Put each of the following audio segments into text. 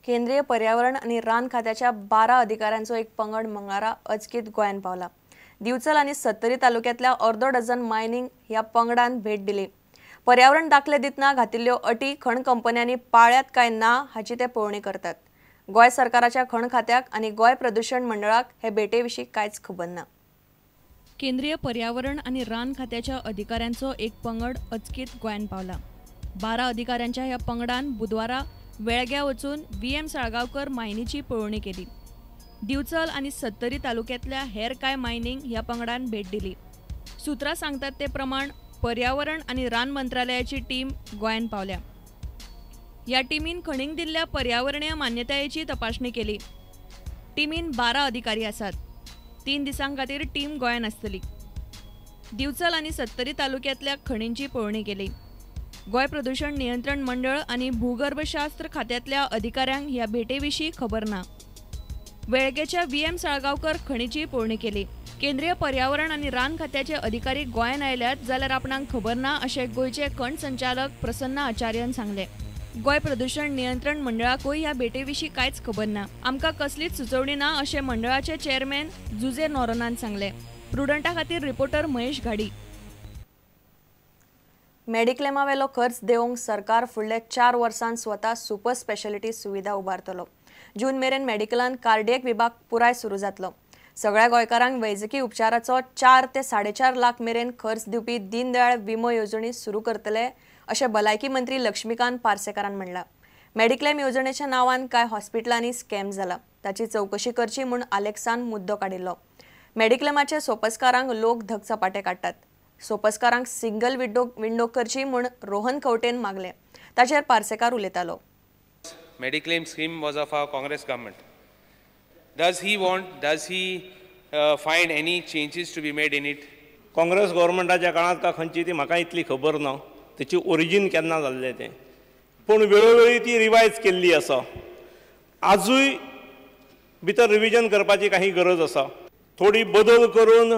केंद्रीय पर्यावरण आनी रान खात्याच्या 12 अधिकाऱ्यांचो एक पंगड मंगळारा अचकीत गोंयांत पावला. दिवचल आनी सत्तरी तालुक्यांतल्या अर्दो डझन मायनिंग ह्या पंगडान भेट दिली. पर्यावरण दाखले दितना घातिल्ल्यो अटी खण कंपन्यांनी पाळ्यात काय ना हाची ते पळोवणी करतात. गोंय सरकाराच्या खण खात्याक आनी गोंय प्रदूषण मंडळाक हे भेटे विशीं कांयच खबर ना. केंद्रीय पर्यावरण आनी रान खात्याच्या अधिकाऱ्यांचो एक पंगड अचकीत गोंयांत पावला. 12 अधिकाऱ्यांच्या ह्या पंगडान बुधवारा वेळग्या वचून व्ही.एम. साळगांवकर मायनीची पळोवणी केली. दिवचल आनी सत्तरी तालुक्यांतल्या हेर कांय मायनींक ह्या पंगडान भेट दिली. सूत्रां सांगतात ते प्रमाण पर्यावरण आनी रान मंत्रालयाची टीम गोंयांत पावल्या. ह्या टिमीन खणींक दिल्ल्या पर्यावरणीय मान्यतायेची तपासणी केली. टिमीन 12 अधिकारी आसात. 3 दिसां खातीर टीम गोंयांत आसतली. दिवचल आनी सत्तरी तालुक्यांतल्या खणींची पळोवणी केली. गोंय प्रदूषण नियंत्रण मंडळ आनी भूगर्भशास्त्र खात्यांतल्या अधिकाऱ्यांक ह्या भेटे विशीं खबर ना. वेळगेच्या व्ही.एम. साळगांवकर खणीची पळोवणी केली. केंद्रीय पर्यावरण आनी रान खात्याचे अधिकारी गोंयांत आयल्यात जाल्यार आपणाक खबर ना अशें गोंयचे खण संचालक प्रसन्न आचार्यान सांगलें. गोंय प्रदूषण नियंत्रण मंडळाकूय ह्या भेटे विशीं कांयच खबर ना. आमकां कसलीच सुचोवणी ना अशें मंडळाचे चेअरमॅन जुजे नोरोनान सांगलें. प्रुडंटा खातीर रिपोर्टर महेश घाडी. मेडिक्लेमावेलो खर्च देवंक सरकार फुडल्या 4 वर्सांत स्वता सुपर स्पेशालिटी सुविधा उबारतलो. जून मेरेन मेडिकलान कार्डियक विभाग पुराय सुरू जातलो. सगळ्या गोंयकारांक वैजकी उपचाराचो 4 ते 4.5 लाख मेरेन खर्च दिवपी दीनदयाळ विमो येवजणी सुरू करतले अशें भलायकी मंत्री लक्ष्मीकांत पार्सेकारान म्हणलां. मेडिक्लेम येवजणेच्या नांवान कांय हॉस्पिटलांनी स्कॅम जाला, ताची चवकशी करची म्हूण आलेक्सान मुद्दो काडिल्लो. मेडिक्लेमाचे सोपस्कारांक लोक धगचपाटे काडटात. सोपस्कारांक सिंगल विंडो करची म्हूण रोहन खंवटेन मागलें. ताचेर पार्सेकार उलयतालो. Mediclaim scheme was of our Congress government. Does he want, does he find any changes to be made in it? Congress गव्हर्नमेंटाच्या काळांत का खंयची ती म्हाका इतली खबर ना, तेची ओरिजीन केन्ना जाल्लें तें, पूण वेळोवेळी ती रिवायज केल्ली आसा. आजूय भितर रिविजन करपाची काही गरज आसा. थोडी बदल करून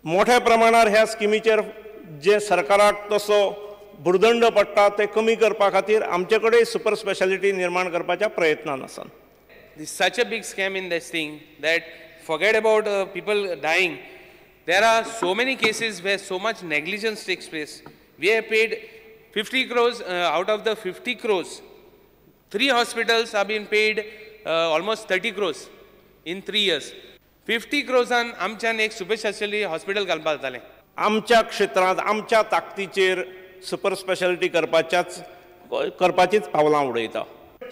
मोठ्या प्रमाणार ह्या स्किमीचेर जे सरकाराक तसो भुरदंड पडटा ते कमी करपा खातीर आमचे कडेन सुपर स्पेशालिटी निर्माण करपाच्या प्रयत्नान आसा. This is such a big scam in this thing that forget about people dying. There are so many cases where so much negligence takes place. We have paid 50 crores, out of the 50 crores, 3 hospitals have been paid almost 30 crores in 3 years. 50 crores an आमच्यान एक super speciality hospital घालपाक जातालें. आमच्या क्षेत्रांत आमच्या ताकदीचेर super speciality करपाचीच पावलां उडयता.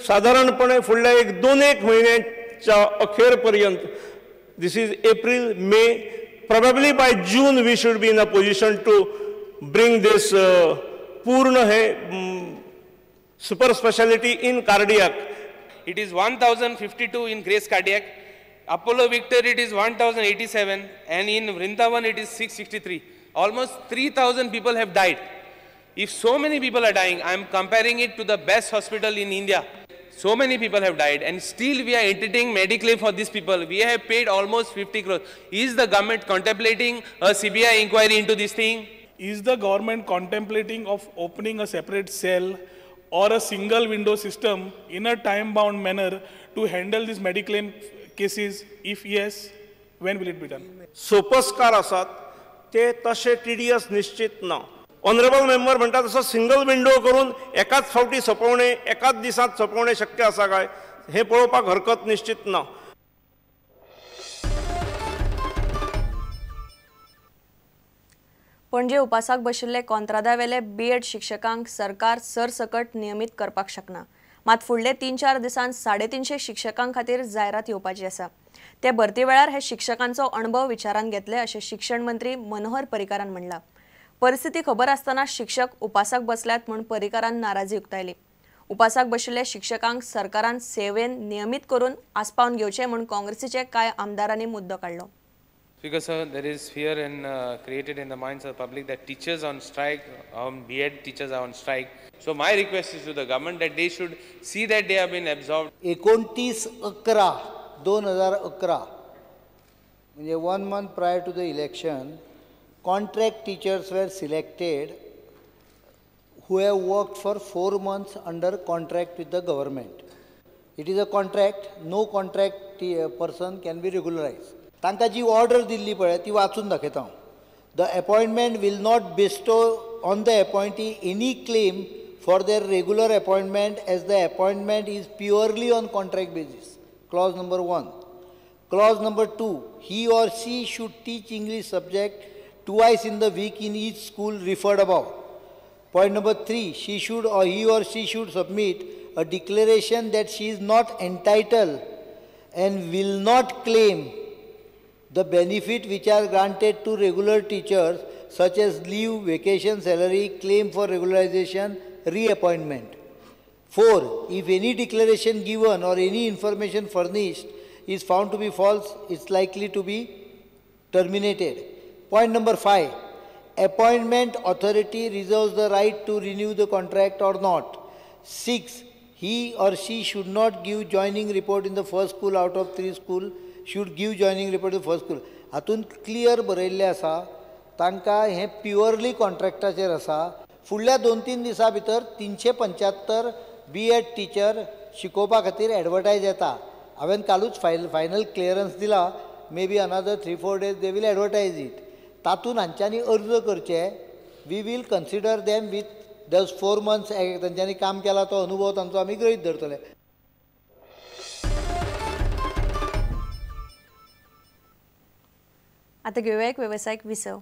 सादारणपणे फुडल्या एक 2-1 म्हयन्याच्या अखेर पर्यंत, this is April, May, probably by June we should be in a position to bring this पूर्ण हे super speciality in cardiac. It is 1052 in Grace Cardiac, Apollo Victor it is 1087, and in Vrindavan it is 663. Almost 3000 people have died. If so many people are dying, I am comparing it to the best hospital in India. So many people have died and still we are entertaining mediclaim for these people. We have paid almost 50 crores. Is the government contemplating a CBI inquiry into this thing? Is the government contemplating of opening a separate cell or a single window system in a time-bound manner to handle these mediclaim cases? If yes, when will it be done? सोपस्कार आसात ते तशे TDS निश्चित ना. Honourable member म्हणटा तसो single window करून एकाच फावटी सोंपोवणे, एकाच दिसांत सोंपोवणे शक्य आसा काय हें पळोवपाक हरकत निश्चित ना. पणजे उपासाक बशिल्ले कॉंत्रादावेले बीएड शिक्षकांक सरकार सरसकट नियमीत करपाक शकना. मात फुडले 3-4 दिसांत 350 शिक्षकां खातीर जायरात येवपाची आसा. ते भरती वेळार हे शिक्षकांचो अणभव विचारांत घेतले अशें शिक्षण मंत्री मनोहर पर्रीकारान म्हणलां. परिस्थिती खबर आसतना शिक्षक उपासाक बसल्यात म्हूण पर्रीकारान नाराजी उक्तायली. उपासाक बशिल्ले शिक्षकांक सरकारान सेवेन नियमीत करून आस्पावन घेवचें म्हूण काँग्रेसीचे कांय आमदारांनी मुद्दो काडलो. Speaker sir, there is fear and created in the minds of the public that teachers on strike, B.Ed teachers are on strike. So my request is to the government that they should see that they have been absorbed. 29/11/2011 म्हणजे 1 month prior to the election, contract teachers were selected who have worked for 4 months under contract with the government. It is a contract. No contract person can be regularise. तांकां जी order दिल्ली पळय ती वाचून दाखयता हांव. The appointment will not bestow on the appointee any claim for their regular appointment as the appointment is purely on contract basis. Clause number 1. Clause number 2, he or she should teach English subject twice in the week in each school referred above. Point number 3, she should or he or she should submit a declaration that she is not entitled and will not claim the benefit which are granted to regular teachers such as leave, vacation, salary, claim for regularization, reappointment. 4, if any declaration given or any information furnished is found to be false, it's likely to be terminated. Point number 5, appointment authority reserves the right to renew the contract or not. 6, he or she should not give joining report in the first school out of 3 school, should give joining report in the first school. हातूंत clear बरयल्लें आसा, तांकां हें purely कॉन्ट्रॅक्टाचेर आसा. फुडल्या 2-3 दिसां भितर 375 B Ed teacher शिकोवपा खातीर एडवर्टायज येता. हांवें कालूच फायनल क्लियरन्स दिला. Maybe another 3-4 days they will advertise it. तातूंत हांच्यांनी अर्ज करचे. We will consider them with those 4 months तांच्यांनी काम केलां तो अनुभव तांचो आमी गृहीत धरतले. आतां घेवया एक वेवसायीक विसव.